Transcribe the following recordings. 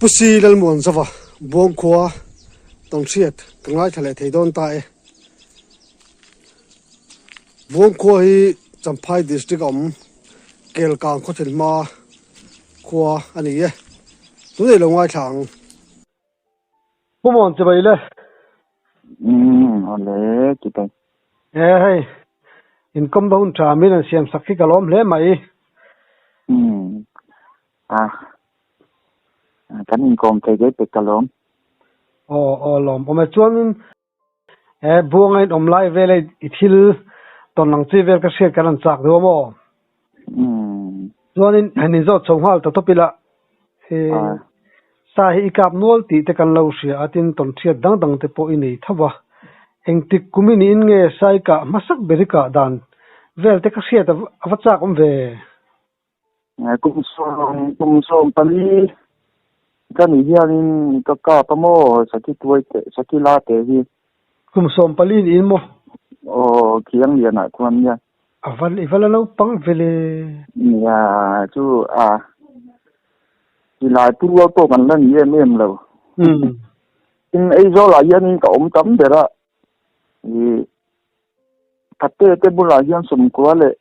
Pu Si Lalmuanzova Buangkhua tawnhriat ka ngaithla leh thei dawn ta e. Buangkhua hi Champhai District a awm Kelkang khawthil hma khua a ni e. Tunei lo ngaithla ang. Pu Muan chibai le. Umm awle chibai. E hei inkawm na hun tha min an siam sak hi ka lawm hle mai. Umm a kan inkawm thei daih pek ka lawm. Aw aw lawm awm e chuanin he buanga in awm lai vel a i thil tawn ang chi vel ka hriat kan rawn chak duh a maw? Umm. Chuanin han inzawt chho nghal ta tawp ila he sa hi i kap nual tih te kan lo hria a tin tawn hriat dang dang te pawh i nei tho va. Engtik kum i niin nge sa i kah hmasak ber i kah dan vel te ka hriat a va chak awm ve? Kum sawm kum 14 ka nih hianin ka kap a maw Sakhi tuai te Sakhi la te hi. Kum 14 niin maw? Aw Khianglianah khuan nia. A va i va la naupang ve le. Nia chu a silai pu rual pawh kan la ni em em lo. Tin Aizawlah hianin ka awm tam ber a ih Thatte te bulah hian 90 leh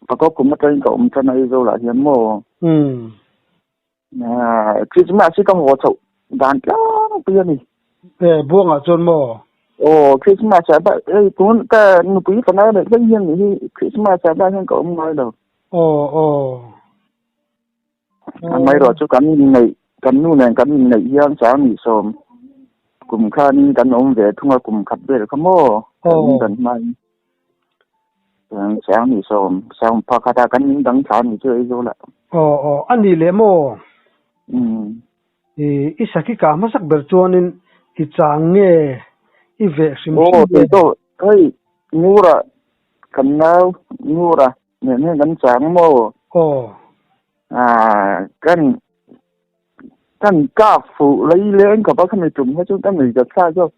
pakua kum atangin ka awm tan a Aizawlah hian maw. Christmas hi ka haw chhoh dan tlangpui a ni. E, Buangah chuan maw? Aw, Christmas ah bak hei tun ka nupui fanau leh thleng hian nih hi Christmas ah bak hian ka awm ngai lo. Aw, aw. Amaherawhchu chu kan inneih, kan nu nen kan inneih hian 2010 kum khanin kan awm ve thung a kum khat vel kha maw? Kan indan hmain. 2010, sang pakhat ah kan in dang thla ni chu ei zo lah. Aw aw a nih leh maw? Umm. I i sakhi kah hmasak ber chuanin i chang nge i veh hrim hrim nge? Aw tei tawh hei Ngura kan nau Ngura nen hian kan chang maw? Aw. Ah kan kan kap fuh lei leng khawp a khami tum kha chu ka nuih zat thlak zawk.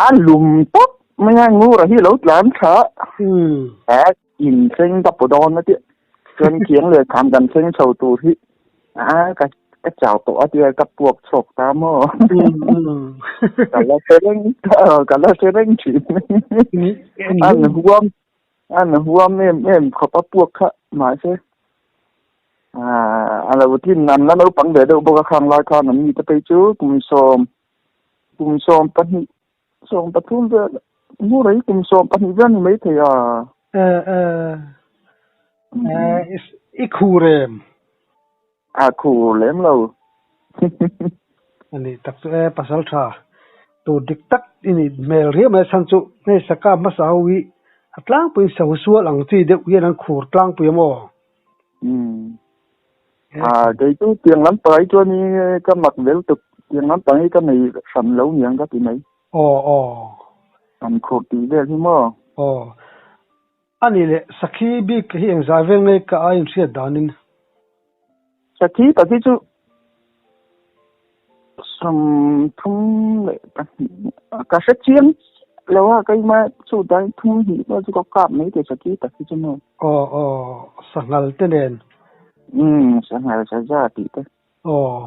A lum tawp mai a Ngura hi lo tlan tha a in thleng ka pu dawn a tia chuan khiang leh kham kan thleng chho tur hi a ka ka chau tawh a tia ka puak chhuak ta maw ka la hre reng ka la hre reng thin an huam an huam em em khawp a puak kha mahse a lo tlin an la naupang ve deuh bawk a khang lai khan an mite phei chu kum sawm Kum 12, 13 vel, hmu rei kum 12 vel ni mai thei a. Eh eh eh i khur em? A khur lem lo. A nih tak chu e pasal tha tur dik tak i nih hmel riau mai a chhan chu hei saka hmasa ho hi a tlangpuiin sahu sual ang chi deuh hian an khur tlangpui a maw? Umm. A kei chu tiang lampang hi chuan i ka mak vel tuk tiang lampang hi ka nei hran lo niang ka ti mai. Aw aw. An khur tih vel hi maw? Aw. A nih leh sakhi bik hi engzai vel nge ka a inhriat danin? Sakhi tak hi chu 32 ka hre chiang lo a keimah chu dai thum hnih pawh chu ka kap mai thei sakhi tak hi chu maw. Aw aw sanghal te nen. Umm sanghal saza tih te. Aw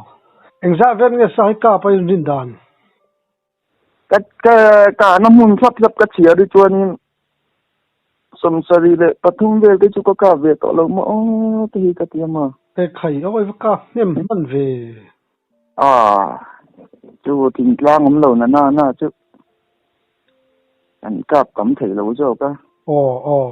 engzah vel nge sa hi kap a inrin dan? Ka ka kahna hmun thlap thlap ka chhiar hi chuanin 73 vel te chu ka kap ve tawh lo maw aw te hi ka ti a maw. He khai aw i va kap hnem hman ve. Aw chu thingtlang awm lo na na na chu kan kap tam thei lo zawk a. Aw aw.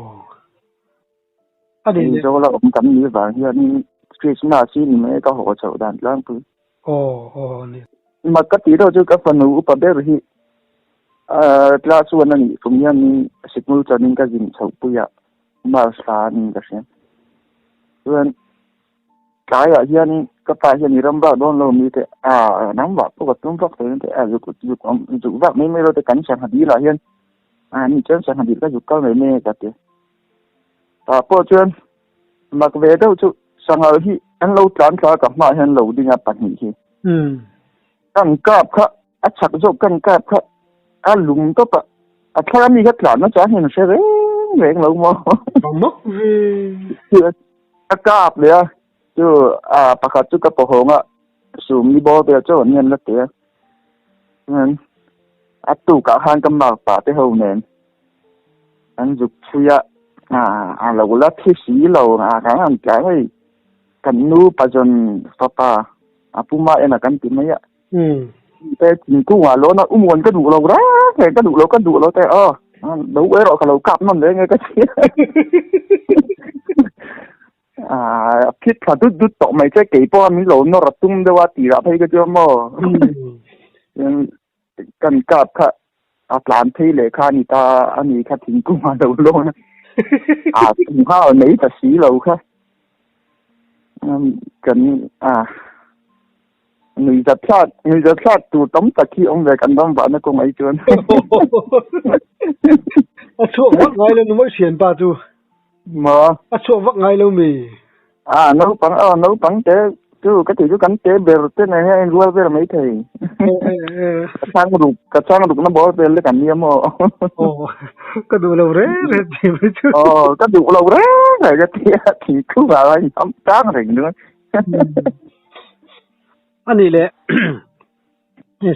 A nih leh. Aizawl a awm tam ni vang hianin Christmas hi ni mai ka haw chhoh dan tlangpui. Aw aw a ni. Mak ka tih deuh chu ka fanu upa ber hi class one a nih kum hianin sikul chanin ka zin chhoh pui a March thla a niin ka hria. Chuan tlaiah hianin ka pa hian i ram vak dawn lo mi te a ram vak pawh ka tum vak thei te a zuk zuk zuk vak mai mai lo te kan sangha dil ah hian a ni chuan sangha dil ka zuk kal mai mai a ka ti. Tah pawh chuan mak ve deuh chu sanghal hi an lo tlan thla a ka hmaah hian lo ding a pahnih hi. Kan kap kha a chak zawk kan kap kha a lum tawp a, a thlar ami kha tlan nasa hian a hre reng reng lo maw. Mak ve. A kap leh a. Chu a pakhat chu ka pawhawng a sum ni bawr vel chauh an hian la ti a. Chuan a tukah khan ka mark pah te ho nen an zuk chhui a, a lo la thi si lo a kan han tlai hei kan nu pazawn fapa a puma en a kan ti mai a. Te thingkungah lawn a umuan ka duh lo reng reng ka duh lo ka duh lo te aw lo erawh ka lo kap nawn reng e ka ti a phit thla dut dut tawh mai che kei pawh a min lo nawr a tum deuh a tirah phei ka chuan maw kan kap kha a tlan phei leh kha a ni ta a ni kha thingkungah lo lawn a a thing nghal mai ta si lo kha kan a Nui zat thlak, nui zat thlak tur tam tak hi awm ve kan ram vahna kawng ai chuan. A chhuak vak ngai lo ni maw i thianpa chu? Maw? A chhuak vak ngai lo mi? A naupang, aw naupang te chu ka tih chu kan te ber te nen hian a inrual vel mai thei. Ka chhang ruk, ka chhang rukna bawr vel te kan nia maw? Aw, ka duh lo reng reng tih mai chu. Aw, ka duh lo reng reng ka ti a, thingkung ah a inham tang reng ringawt. A nih leh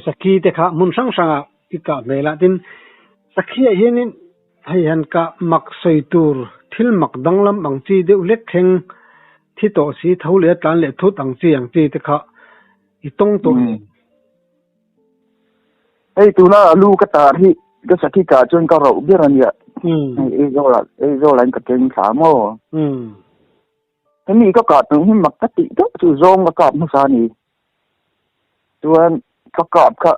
sakhi te kha hmun hrang hrangah i kah hmel a, tin sakhiah hianin hei han kah mak sawi tur thil mak danglam ang chi deuh hlek thleng thi tawh si tho leh a tlan leh thut ang chi ang chi te kha i tawng tawh em? Hei tuna a lu ka tar hi ka sakhi kah chuan ka rauh ber a nia, hei Aizawl-ah Aizawl-ah in ka keng thla maw? Hemi ka kah tum hi mak ka tih deuh chu zawng ka kap hmasa a ni. Chuan ka kap kha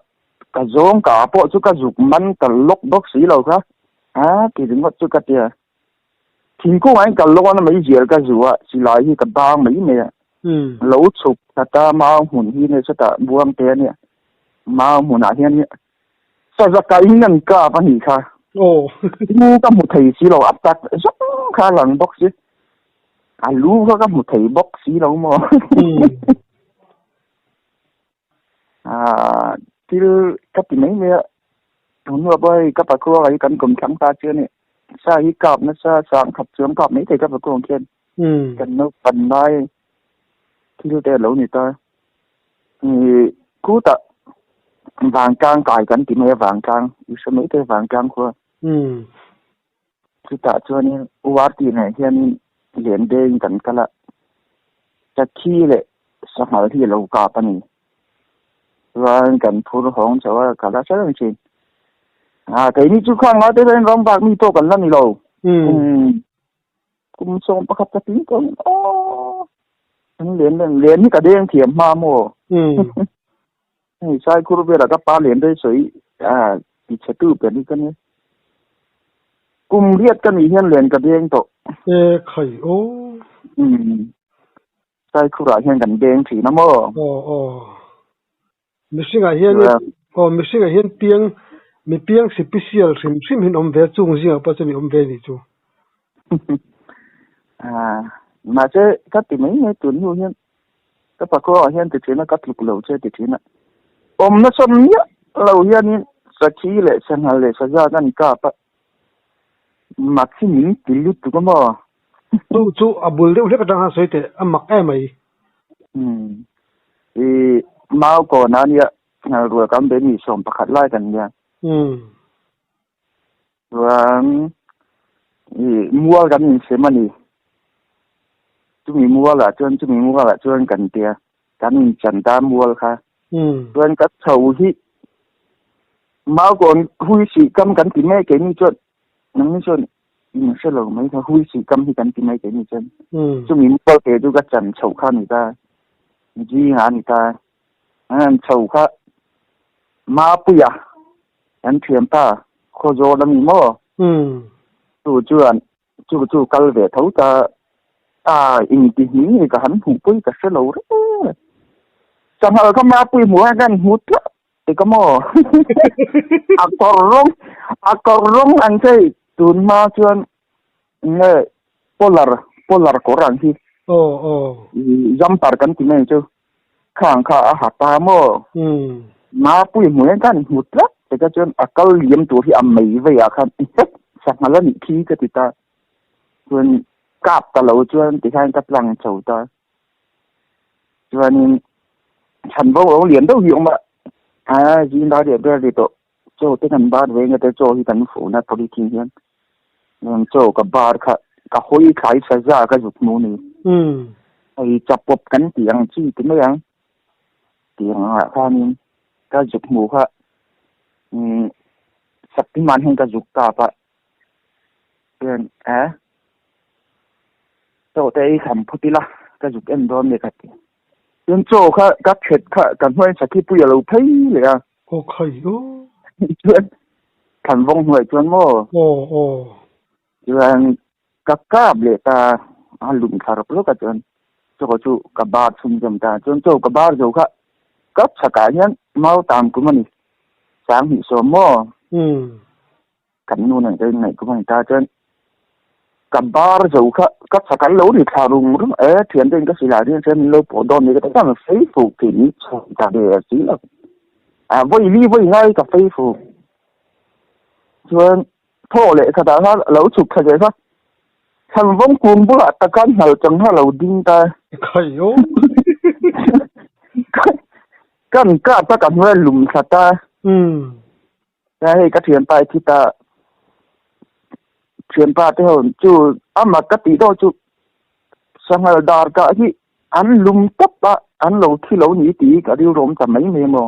ka zawng ka pawh chu ka zuk man ta lawk bawk si lo kha a ti ringawt chu ka tia. Thingkung ah hian kal lawk a na mai zial ka zu a silai hi ka bang mai mai a. Lo chhuk thla ta mau hmun hi nge chutah buang te a nia. Mau hmunah hian Saza kain an kap a nih kha. Aw. Lu ka hmu thei si lo, a tak zawng kha a lang bawk si. A lu kha ka hmu thei bawk si lo maw. Ah, thil ka ti mai mai a. Tun hnuah pawh hei ka pakua hi kan kum thlang ta chu a ni. Sa hi kap nasa sang khat chuang kap mai thei ka pakua ang khian. Kan naupan lai thil te a lo ni ta. Ih khutah vangtlang kai kan ti mai a vangtlang i hre mai te vangtlang khua chutah chuanin URT nen hianin lian deuhin kan kal a sakhi leh sanghal hi a lo kap a ni chuan kan phur hawng chho a ka la hre reng thin ah keini chu khang lai te hian ram vak mi pawh kan la ni lo Kum sawm pakhat ka tling tawh ang aw. An len len len hi ka deng thiam hma maw? Hei Saikhur velah ka pa len rei sawi a ti chhe tu ber hi ka nia. Kum riat ka nih hian len ka deng tawh. E khai aw. Saikhurah hian kan deng thin a maw? Aw aw. Mihringah hian aw mihringah hian piang mi piang sipisial hrim hrim hi an awm ve chung zingah pawh chuan i awm ve a nih chu. Mahse ka ti mai mai tun hnu hian ka pakawngah hian ti thin a ka tluk lo che ti thin a. Awm nasa miah lo hianin sakhi leh sanghal leh saza kan kap a mak hi min ti lutuk a maw. Chu chu a bul deuh hlek atang khan sawi teh a mak em mai. Umm i mau kawn a nia rual kan be ni 11 lai kan nia. Umm. Chuan i mual kan insem a ni. Chumi mualah chuan chumi mualah chuan kan tia kan inchan ta mual kha. Umm. Chuan ka chho hi mau kawn hui sih kam kan ti mai keini chuan nangni chuan In hre lo mai kha hui sih kam hi kan ti mai keini chuan chumi mual te chu ka chan chhoh kha a ni ta zingah a ni ta an chho kha Mapuia kan thianpa Khawzawl a ni maw chu chuan chu chu kal ve tho ta a inti hming hi ka han hmuh pawh hi ka hre lo reng reng sanghal kha Mapuia hmuh hian ka han hmu tlat Tika maw? A kawr rawng, a kawr rawng ang che tun hma chuan nge polar, polar kawr ang hi. Aw, aw. Jumper kan ti mai chu. Khang kha a ha ta maw? Mapui hmu hian khan hmu tlat tika chuan a kal liam tur hi a mei vei ah khan i het sanghal a nih khi ka ti ta. Chuan kap ta lo chuan tikhan ka tlang chho ta. Chuanin chhan bo lo lian deuh hi a awm a, a zing dar leh ber ri tawh chaw te kan bar ve nge te chaw hi kan fuhna polythene hian chaw ka bar kha ka hawi thlai tha za ka zuk hmu ni. Hei chapawp kan tih ang chi ti mai ang tih ang ah khanin ka zuk hmu kha saktiman hian ka zuk kap a chuan a chaw te ei kham phawt ila ka zuk en dawn nia ka ti. Chuan chaw kha ka phet kha ka hnuai sakhi pui a lo phei leh a. Aw khai aw. Chuan Thlanvawng hnuai chuan maw? Aw aw. Chuan ka kap leh ta a lum thla rawk rawk a chuan chaw chu ka bar chhunzawm ta. Chuan chaw ka bar zo kha kap chhakah hian mau tam kum a ni. 2010 maw? Umm. Kan nu nen ka inngaih kum a ni ta chuan ka bar zo kha ka chhak an lo ri thla rum rum e thian te in ka silai rian chuan min lo pawh dawn ni ka ti chuan fei fuk thei ni chhawm ta ve a si lo a vawi li vawi ngai ka fei fuk chuan thaw leh khatah khan a lo chhuk thla ve kha thlanvawng kung bulah takan hnal chang kha a lo ding ta Khai aw. Kan kap a ka hnuai lum thla ta. Umm. Nia hei ka thianpa i thi ta thianpa te ho chu ama ka tih deuh chu sanghal dar kah hi an lum tawp a an lo thi lo ni tih ka rilru awm ta mai mai emaw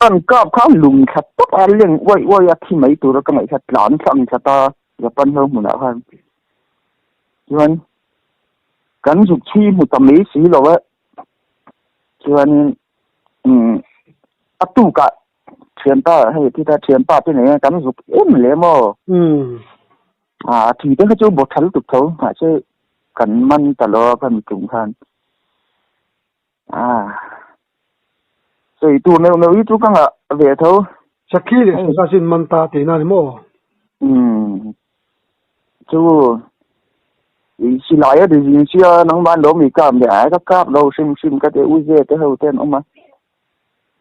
an kap kha lum thla tawp a leng uaih uaih a thi mai tura ka ngaih kha tlan thla ang thla ta Japan ho hmunah khan chuan kan zuk chhui hmu ta mai si lo a chuanin umm a tukah Thianpa hei ti ta thianpa te nei a kan zuk em le maw? Umm. A thi te kha chu bawk tha lutuk tho mahse kan man ta lo a kan tum khan. A sawi tur neuh neuh hi chu ka ngah ve tho. Sakhi leh saka sin man ta tihna a ni maw? Umm. Chu silai a ti zing sia nangmah lo mi kap leh ai ka kap lo hrim hrim ka ti u ze te ho te an awm a.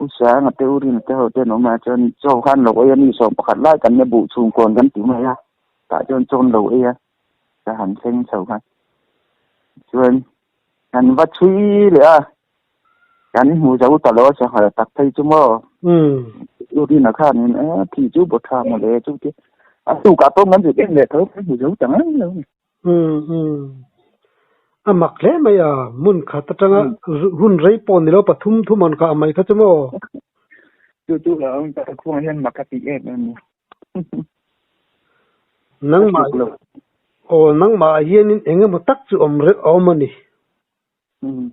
U Sanga te u Rina te ho te an awm a chuan chaw khan lo ei a ni 11 lai kan nia buh chhung kawn kan ti mai a tah chuan chaw an lo ei a ka han thleng chho khan chuan kan va chhui leh a kan hmu zo ta lo a sanghal tak phei chu maw U Rina khanin e thi chu bawt tha maw le chu ti a tukah pawh kan zut em leh tho kan hmu zo ta ngang lo a ni. Umm umm. A mak hle mai a, hmun khat atanga hun rei pawh ni lo pathum thum an kah mai kha chu maw? Chu chu lo awm tak a khuangah hian mak a tih em em ni. Nangmah aw nangmah ah hianin eng emaw tak chu awm reuh a awm a ni. Umm.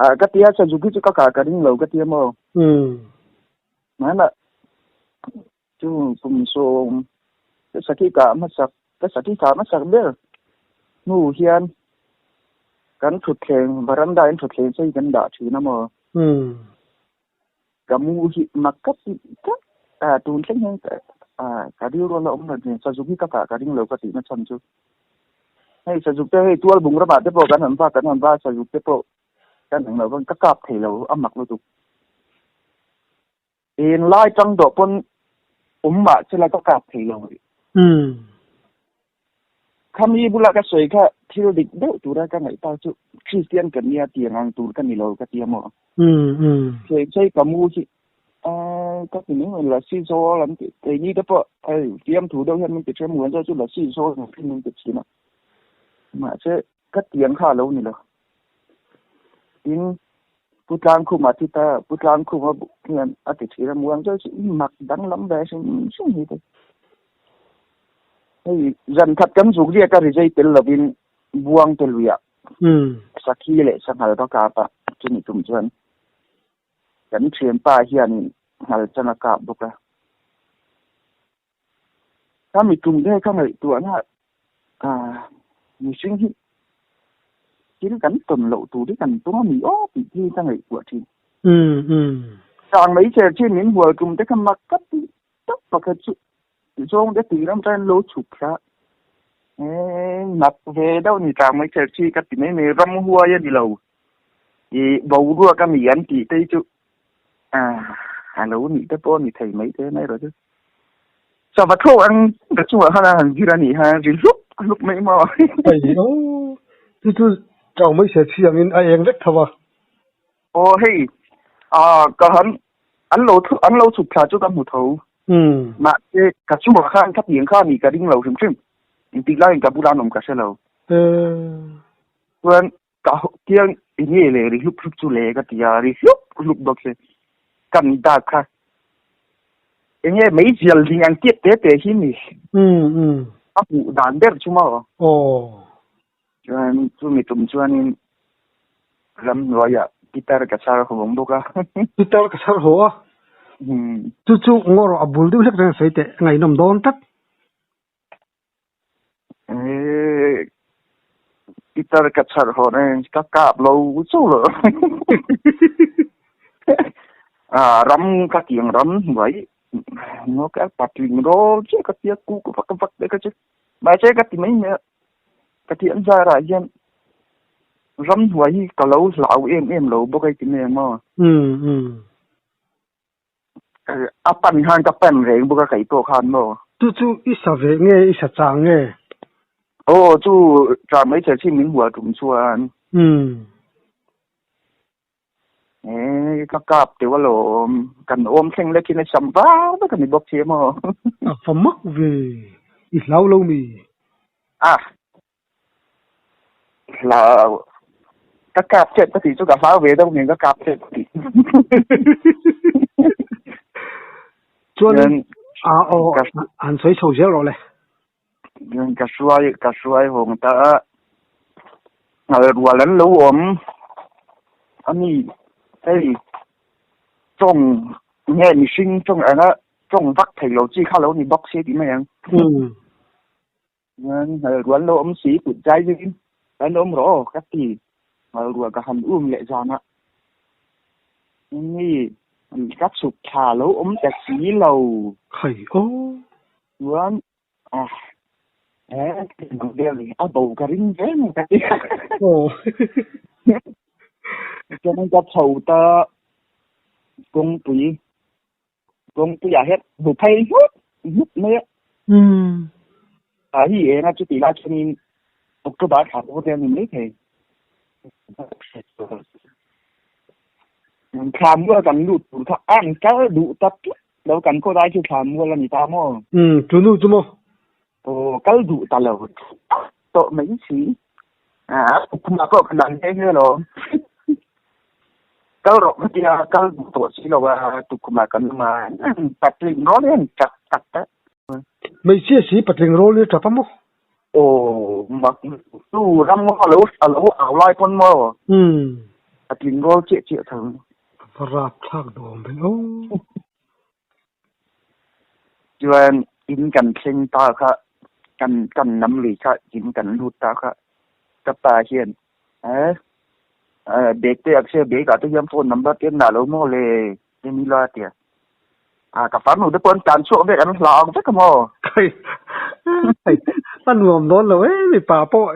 Ah ka tia Suzuki chu ka kah ka ring lo ka tia maw? Umm. Mahna Chu kum sawm ka sakhi kah hmasak ka sakhi kah hmasak ber hnu hian kan thutthleng varanda in thutthleng sei kan dah thin a maw? Ka mu hi mak ka tih tlat a tun thleng hian ka rilru a la awm reng thin sazuk hi ka kah ka ring lo ka tihna chhan chu hei sazuk te hei tual bung ramah te pawh kan han vak kan han va sazuk te pawh kan eng loh ka kap thei lo a mak lutuk. Eng lai tang dawh pawn awm mah chela ka kap thei lo rih. Khami bula ka sawi kha thil dik deuh tura ka ngaih ta chu Kristian ka nia tiang ang tur ka ni lo ka ti a maw? Thei chei ka mu hi ka ti mai mai lasi zawl an ti keini te pawh hei fiamthu deuh hian min ti ṭhem muan zawk chu lasi zawl ang khin min ti ṭhin a. Mahse ka tiang kha a lo ni lo. Tin, Pu Tlangkhuma thi ta, Pu Tlangkhuma hian a ti thin a, muang deuh chu i mak danglam ve hrim hrim hi te. Hei zan khat kan zuk riak a rizei tel lovin buang te luiah sakhi leh sanghal ka kap a, chumi tum chuan kan thianpa hianin nghal chang a kap bawk a. Ka mi tum ve ka ngaihtuahna ah mihring hi thil kan tawn loh tur hi kan tum a ni aw tih hi ka ngaihtuah thin. Chang mai cher chin min hual tum te kha mak ka tih tak pakhat chu zawng te tui ram tan lo chhuk thla eh mak ve deuh ni chang mai cher chi ka ti mai mai ram huai a ni lo ih boruak a mi an tih te hi chu ah a lo nih te pawh a ni thei mai te mai rawh chu. Sava thlawk ang ka chungah khan a han zir a nih kha ri hlup hlup mai maw. Ai aw chu chu Chau mai se chhi angin a eng vek tho a. Aw hei ah ka han an lo an lo chhuk thla chu ka hmu tho. Mahse ka chungah khan ka piang kha a nih ka ring lo hrim hrim. Engtik laiin ka bulah an awm ka hre lo. Chuan ka tiang enge le ri hlup hlup chu le ka ti a, ri hlup hlup bawk se kan dak kha enge meizial ding ang tiat te te hi ni. A hmuh dan ber chu maw. Aw. Chuan chumi tum chuanin ramhnuaiah pitar ka chhar haw ang bawk a. Pitar ka chhar haw a? Chu chu ngaw rawh a bul deuh hlek chuan sawi teh ngaihnawm dawn tlat. Eeh pitar ka chhar haw reng ka kap lo chu lo. Ah ram ka tiang ram hnuai ngaw ka patling rawl chiah ka tia kuk vak vak te kha chu mahse ka ti mai mai a. Ka tih an zarah hian ramhnuai hi ka lo hlau em em lo bawk a i ti mai ang maw? A pan khan ka pan reng bawk a kaih pawh khan maw? Chu chu i sa ve nge i sa chang nge? Aw chu ṭah mai chher chin min hual tum chuan. Eee ka kap teuh alawm, kan awm thleng lekin a sam vau vek a ni bawk si emaw. A va mak ve, i hlau lo mi? A hlau, ka kap chet ka tih chu ka hlau ve deuh nen ka kap chet ka tih. Chuan a aw han sawi chho zel rawh le. Ka hruai ka hruai hawng ta a, nghal rual an lo awm a ni. Hei tawng nge mihring tawng anga tawng vak thei lo chi kha lo ni bawk se tih mai ang. Nghal rual lo awm si kut zai zaiin an awm rawh aw ka ti. Nghal rual ka han um leh zan a. Ni ka chhuk thla lo awm ta si lo. Khai aw. Chuan Ah, eh, bang vel ni, a bo ka ring ve mai ka ti. Aw. Chuan ka chho ta kawngpui, kawngpuiah hian bu phei hmut hmut mai a. A hi eng a chuti lai chuanin October thla pawh te a ni mai thei. Thla mual kan lut tur kha an kal duh ta tlat Lo kan khaw lai chu thla mual a ni ta maw? Umm, chu nu chu maw? Aw, kal duh ta lo tawh mai si. Ah, khumah pawh ka dan nghe nghe lo. Kal rawh ka tia, kal duh tawh si lo a, tukkhumah kan awm a, patling rawl hian tap tak tak. Hmeichhia si patling rawl hi a tap a maw? Aw, mak chu ram ngaw a lo a lo au lai pawn maw? Umm. Patling rawl chiah chiah tho. A va rap thlak duhawm ve aw. Chuan in kan thleng ta kha kan kan lam lui kha in kan lut ta kha ka pa hian eh bag te a hria bag ah te hian phone number te an dah lo maw le emi la a ti a ah ka farnu te pawh an tlan chhuak vek an hlau vek a maw. Khai a nuam dawn lo em mipa pawh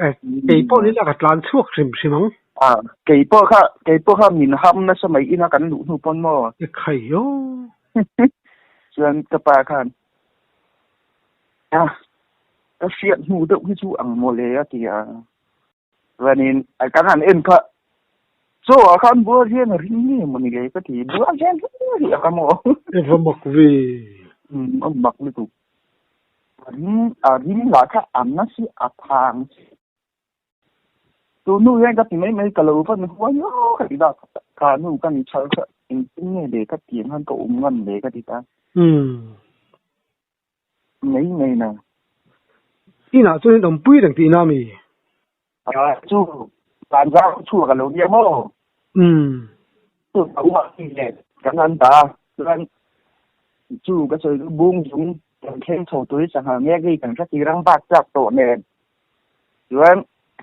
kei pawh ni la ka tlan chhuak hrim hrim ang. Ah, kei pawh kha, kei pawh kha min ham nasa mai ina kan luh hnu pawn maw? E khai aw. Chuan ka pa khan, Ah, ka hriat hnu deuh hi chu ang maw le a ti a. Chuanin kan han en kha, chaw ah khan buar hian a ring nge maw ni le ka ti, buar hian hi a ka maw. E va mak ve. Umm, a mak lutuk. A ring, a ring lah kha a nasi a phang si. Tunu hian ka ti mai mai ka lo van huai aw ka ti dak ka nu ka ni chhal kha engtin nge le ka ti ang khan ka um ngam le ka ti ta. Mai mai na. Inah chuan in awmpui reng tihna a mi? A chu van zau chhuak a lo nia maw? Chu ka uah ti leh kan an ta chuan chu ka sawi chu bung zung kan thleng chho tui sangha nge hei kan hre tirang bak chak tawh nen. Chuan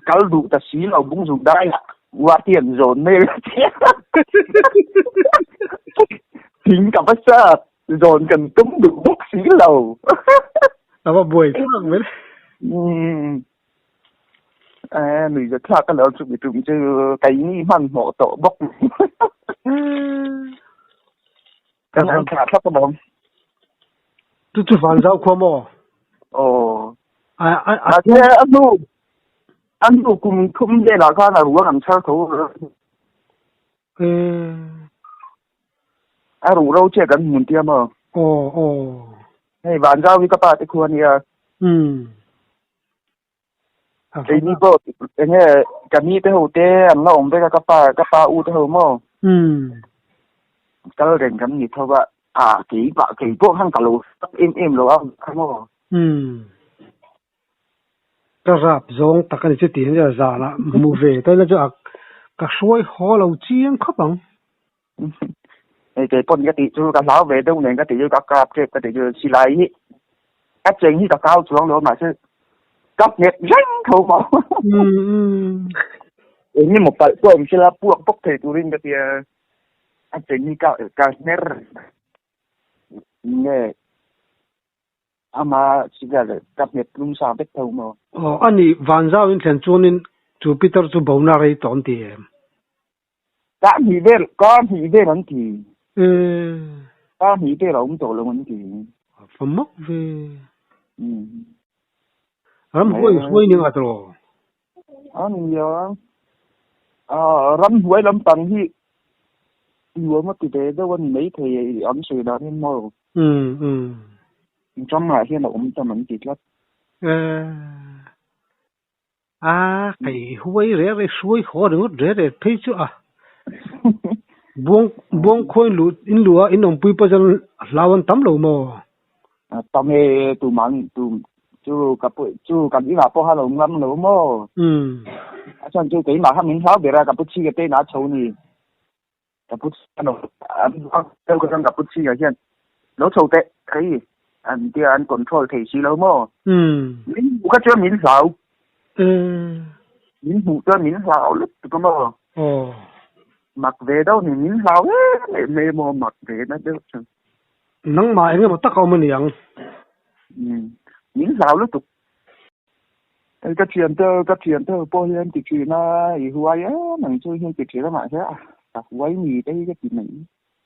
kal duh ta si lo bung zung dai lah ua ti an zawn mai la tia. Thing ka va sat zawn kan tum duh bawk si lo. A va buai thlak mai. Umm. Eh nui za thlak ka lo chu mi tum chu keini hmanhmawh tawh bawk. Kan han thlah thlap alawm. Chu chu van zau khua maw? Aw. A a Mahse a hnu. A hnu kum thum velah khan a ruang an chhar tho. A ruh ro chiah kan hmun tia maw? Aw aw. Hei Vanzau hi ka pa te khu a nia. Keini pawh eng nge ka ni te ho te an la awm vek a ka pa ka pa u te ho maw? Kal reng kan ni tho a, ah keipah kei pawh khan ka lo sak em em lo a kha maw? Ka rap zawng tak a ni chu tih ania zanah hmu ve ta ila chu a ka hruai haw lo chiang khawp ang. Hei kei pawn ka tih chu ka hlau ve deuh nen ka tih chu ka kap tep ka tih chu silai hi ka cheng hi ka kau chuang lo mahse ka nghet reng tho maw. Eng emaw palh pawh awm sela puak bawk thei turin ka tia a cheng hi ka ka hmer nge. Ama chiah leh ka hmet lung sa vek tho maw? Aw, a nih, Vanzau in thlen chuanin chu Peter chu bona rei tawh an ti em? Ka hnih vel, ka hnih vel an ti. Ka hnih vel a awm tawh lo an ti. A fa mak ve. Ramhuai hruai ning a tawh. A nia, ramhuai lampang hi nuam a ti ve deuh a ni maithei an sawi dan hi maw? Ramah hian a awm tam an ti tlat. A kei huai reh reh hruai haw ringawt reh reh phei chu a buang buang khawi luh in luh a in awmpui pawh chuan hlau an tam lo maw? Tam e tumah tum Chu ka pu chu kan inah pawh khan a awm ngam lo maw? A chhan chu keimah kha min hlau ber a, ka pu chhi ka te inah a chho ni. Ka pu chhi an awm deuh ka chuan ka pu chhi ah hian lo chho teh thei an tia an control thei si lo maw? Min hmuh kha chuan min hlau. Min hmuh chuan min hlau lutuk a maw? Mak ve deuh ni, min hlau em em mai maw? Mak ve na deuh chuan. Nangmah eng emaw tak a awm a ni ang. Min hlau lutuk. Hei ka thiante ka thiante ho pawh hian ti thin a, i huai em ang chu hian ti thin a mahse a ka huai ni te hi ka ti mai.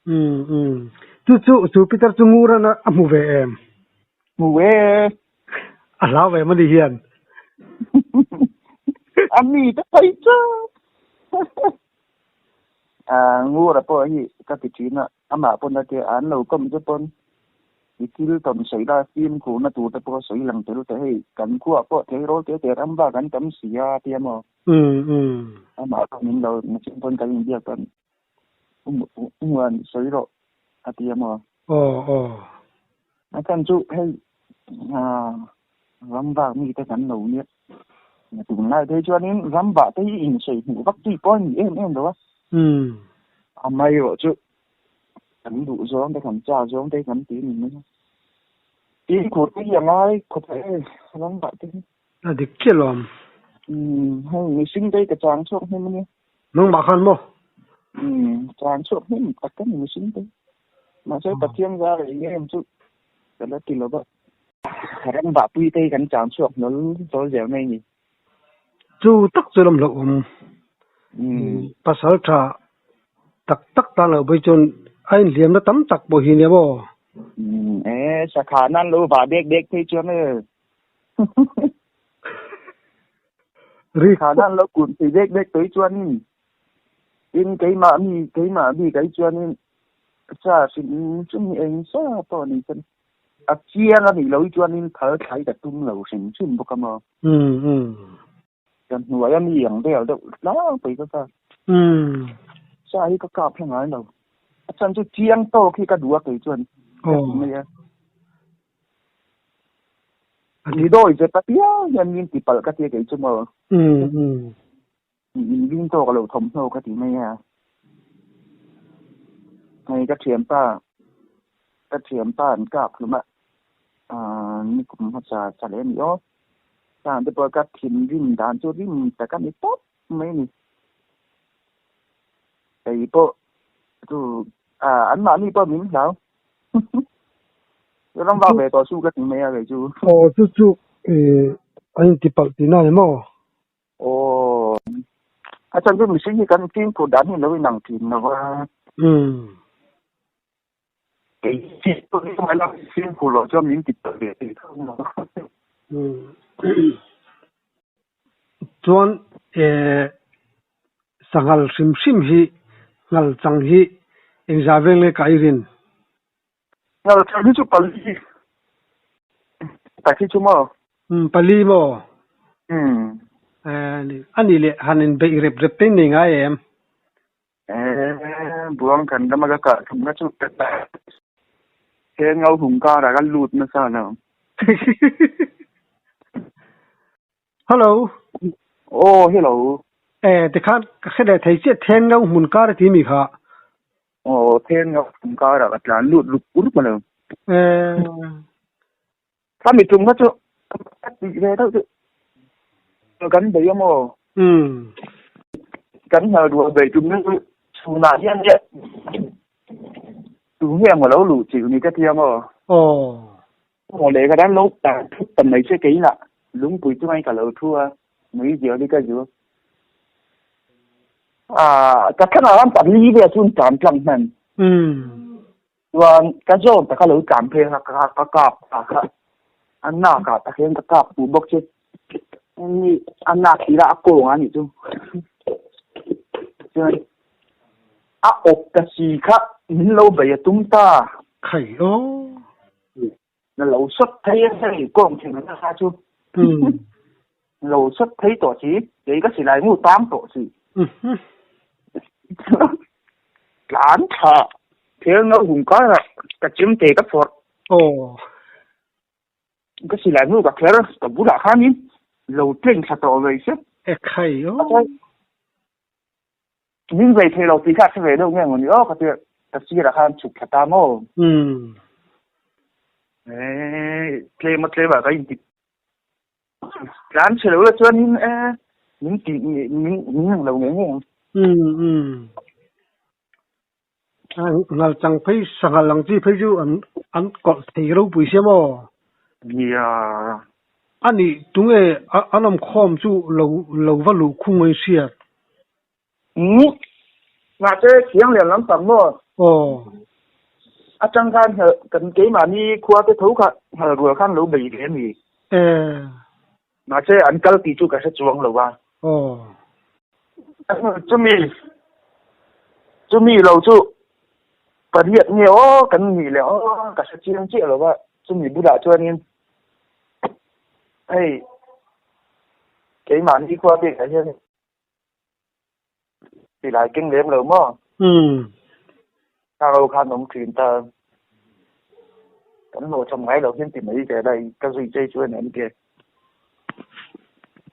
Umm chu chu chu Peter chu Nguran a hmu ve em? Hmu ve. A hlau ve em a ni hian. A mi te phei chu. Ngura pawh hi ka ti thin a. Amah pawn a tia an lo kawm che pawn i thil tawn sawi la fimkhurna tur te pawh sawi lang tel teh hei kan khuah pawh theirawl te te ram vak an tam si a tia maw? Amah pawh min lo nachin pawn kan inbiak pawn umuan sawi rawh a tia maw? Aw aw. A chhan chu hei ram vak mi te kan lo nia tunlai phei chuanin ram vah te hi insawi hmuh vak tih pawh a ni em em lo a. A mai erawh chu kan duh zawng te kan chak zawng te kan ti ni mai a. Fimkhur te hi a ngai khawp e ram vah te hi. A dik chiah lo ang. Hei mihring te hi ka chang chhuak hnem a nia. Nangmah khan maw? Chang chhuak hnem tak ka ni mihring te. Mahse Pathian zar eng em chu ka la ti lo va. Ram vah pui te hi kan chang chhuak hlawl hlawl zel mai a ni. Chu tak chu lam hlauhawm. Pasal tha tak tak tan loh phei chuan a inhliamna tam tak pawh hi nia maw? E, sakha nan lo vah dek dek phei chuan e. Sakha nan lo kun phei dek dek phei chuanin tin keimah mi keimah bik ai chuanin sa hrim hrim hi eng sa pawh ni chuan a chiang a nih loh hi chuanin phal thlai ka tum lo hrim hrim bawk a maw? Kan hnuai a mi ang vel deuh tlangpui ka kap. Sa hi ka kap hla ngai lo. A chhan chu chiang tawk hi ka duh a kei chuan ka ti mai a. Mi dawi zet apiang hian min ti palh ka ti a kei chu maw. In ring tawk lo thawmhnaw ka ti mai a. Hei ka thianpa ka thianpa an kap hlum a nikum hmasa cha leh a ni aw. Khang te pawh ka thinrim dan chu rim tak a ni tawp mai a ni. Kei pawh chu anmahni pawh min hlau. Ram vak ve tawh chu ka ti mai a kei chu. Aw chu chu a intipalh tihna a ni maw? Aw, a chhan chu mihring hi kan fimkhur dan hi lo inang thin lo va. Kei hi fimkhur loh chuan min ti palh ve thei tho lo. Chuan eh sanghal hrim hrim hi ngal chang hi engzah vel nge ka i rin? Ngal chang hi chu pali tak hi chu maw? Umm pali maw? Umm. Eh a nih leh han inbeih rep rep te nei ngai em? Eh buang kan rama ka kah thumna chu ka he ngau hung karah ka lut nasa lo. Hello. Oh, hello. Eh, tikhan ka hre leh thei chiah then ngau hmun kar a ti mi kha. Oh, then ngau hmun kar ah ka tlan lut ruk ruk a lo. Eh. Ka mi tum kha chu ka tih ve deuh chu. Kan bei a maw? Um. Kan hal rual bei tum na chu chhunah hian nge tu nge maw lo luh chilh ni ka tia maw? Oh. Maw leh ka dan lo tan thut ta mai che kei lah lungpui chunga ka lo thu a mui zial hi ka zu a ka thlang ah khan pali vel chu an tlan tlang hman chuan ka zawn taka lo tlan phei kha ka ka kap ta kha a nak ah tak hian ka kap puh bawk che ni a nak tirah a kawng a nih chu chuan a awp ta si kha min lo bei a tum ta. Khai aw. Na lo sawt thei a hei kawng thing na kha chu lo sawt thei tawh si kei ka silai ngu tang tawh si tlan tha thel no hung kar ah ka chim te ka phawrh ka silai ngu ka kher ka bulah khanin lo tleng thla tawh ve se e khai o Min vei thei lo tih kha a hre ve deuh nge maw ni aw ka tia ka sirah khan chhuk thla ta maw? Umm. Eh tlem a tlem ah ka inti tlan chhe lo la chuanin eh min ti min min ang lo ngei ngei ang. Umm umm. Ngal chang phei sanghal ang chi phei chu an an kawlh thei ropui sia maw? Nia. A nih tunge an awm khawm chu lo lo va luh khung mai hriat? Umm. Mahse thiang lian lampang maw? Aw. Atang khan kan keimahni khua te tho kha nghal rual khan lo bei ve a ni. Eh. Mahse an kal tih chu ka hre chuang lo a. Aw. Chumi chumi lo chu pariat nge aw kan nih leh aw ka hre chiang chiah lo va chumi bulah chuanin hei keimahni khua bikah hian Silai keng lem lo maw? Umm. Ka ro khan awm thin ta. Kan hlawh cham ngai lo hian ti mai ve lai ka zui chei chu a ni an ti.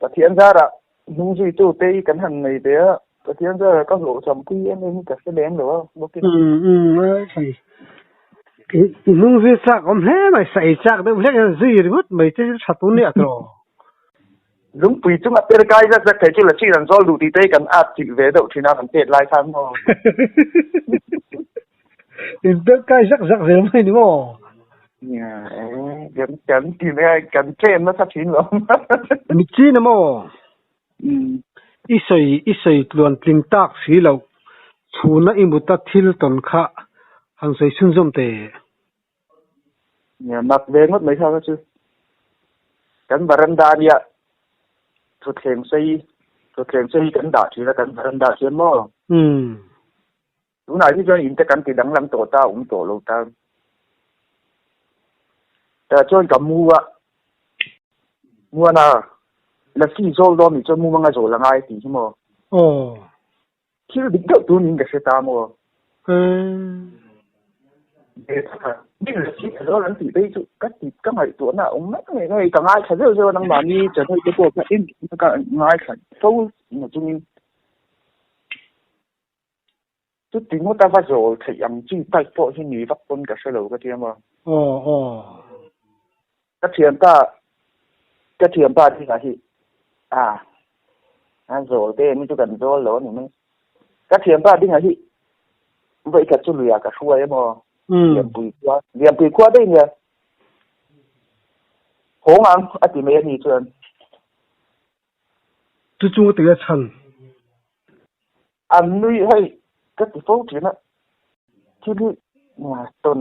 Pathian zarah hnung zuitu te hi kan han nei ve a, Pathian zarah ka hlawh cham pui em em hi ka hre lem lo a bawkin. Umm umm a hei. I hnung zui chak awm hle mai, sa ei chak deuh hlek hian zui ringawt mai te chu tha tun nia tawh. Lungpui chunga per kai zak zak thei chu la chin an zawl duh tih te hi kan at chilh ve deuh thin a kan pet lai khan maw. In per kai zak zak zel mai ni maw? Nia e, kan kan ti mai a, kan tlem nasa thin lo. Mi chin a maw? I sawi i sawi tluan tling tak si loh, chhuna i muta thil tawn kha han sawi chhunzawm teh. Nia mak ve ngawt mai kha kha chu kan varanda ania thutthleng sei thutthleng sei kan dah thin a kan varanda hian maw tunah hi chuan in te kan ti danglam tawh ta awm tawh lo ta tah chuan ka mu a muana lasi zawl dawn nih chuan mumanga zawl a ngai tih hi maw Thil dik deuh tur niin ka hre ta maw? Min an tih phei chu ka ti ka ngaihtuahna a awm mai mai mai ka ngaithla zeuh zeuh a nangmahni channel te pawh kha en ka ngaithla fo na chungin chuti ngawt a va zawl theih ang chi type pawh hi ni vak pawn ka hre lo ka tia maw? Aw aw. Ka thianpa ka thianpa dingah hi a a zawl te mi chu kan zawl lo a ni mai. Ka thianpa dingah hi vawikhat chu luiah ka hruai emaw Lianpui khua Lianpui khua daih nia hawng ang a ti mai a ni chuan. Chu chu tinge chhan? An nui hei ka ti fo thin a, thil hi tawn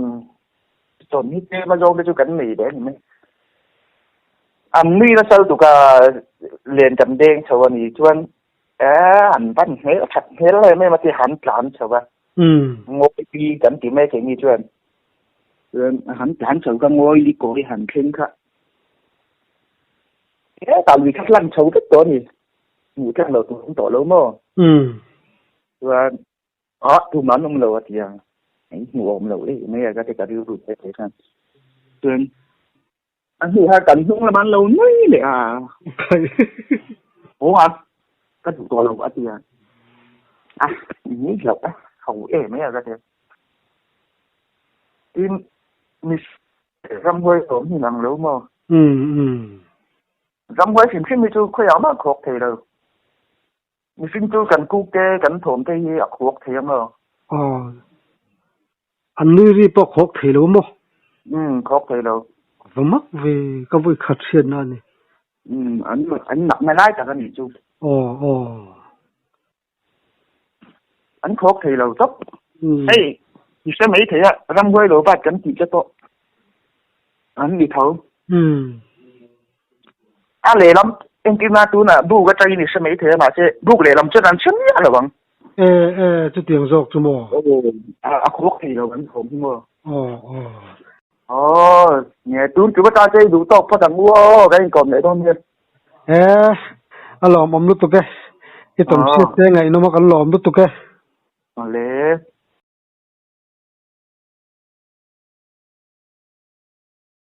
tawn hi tlem a zawng te chu kan nei ve a ni mai. An nui nasa lutuk a, Len kan deng chho a ni chuan an van hmel that hmel em em a ti han tlan chho a. Ngawi pi kan ti mai thei mi chuan. Chuan han tlan chho ka ngawi li kawi han thleng kha. Hetah lui kha hlan chho vek tawh a ni. Hmuh tlang lo tur awm tawh lo maw? Chuan Ah, tumah an awm lo a ti a. Hei hmuh a awm lo em mai a ka ti ka rilru te te khan. Chuan a hnu kha kan hnung lamah an lo nui leh a. Haw a, ka duh tawh lo a ti a. A, ni hlauh a, ho em mai a ka ti a. Tin, miss ramhuai awm hi nang lo maw? Ramhuai hrim hrim hi chu khawiah mah khawk thei lo. Mihring chu kan kuk te, kan thawm te hi a khawk thei ang aw. Aw. An nui ri pawh khawk thei lo maw? Umm, khawk thei lo. Va mak ve, ka vawi khat hriatna a ni. Umm, an an nakna lai tak a nih chu. Aw, aw. An khawk thei lo tawp. Hei, i hre mai thei a, ramhuai lo bat kan tih te pawh an ni tho. A lehlam engtin a tunah buk atangin i hre mai thei a, mahse buk lehlam chuan an hre miah lo ang. E, e, chutiang zawk chu maw? Aw, a khawk thei lo an thawm hi maw? Aw, aw. Aw, nge tun tum atan chuan i duh tawk phawt ang u aw, kan inkawm leh dawn nia. E, a lawmawm lutuk e. I tawnhriat te ngaihnawm a kan lawm lutuk e. Awle.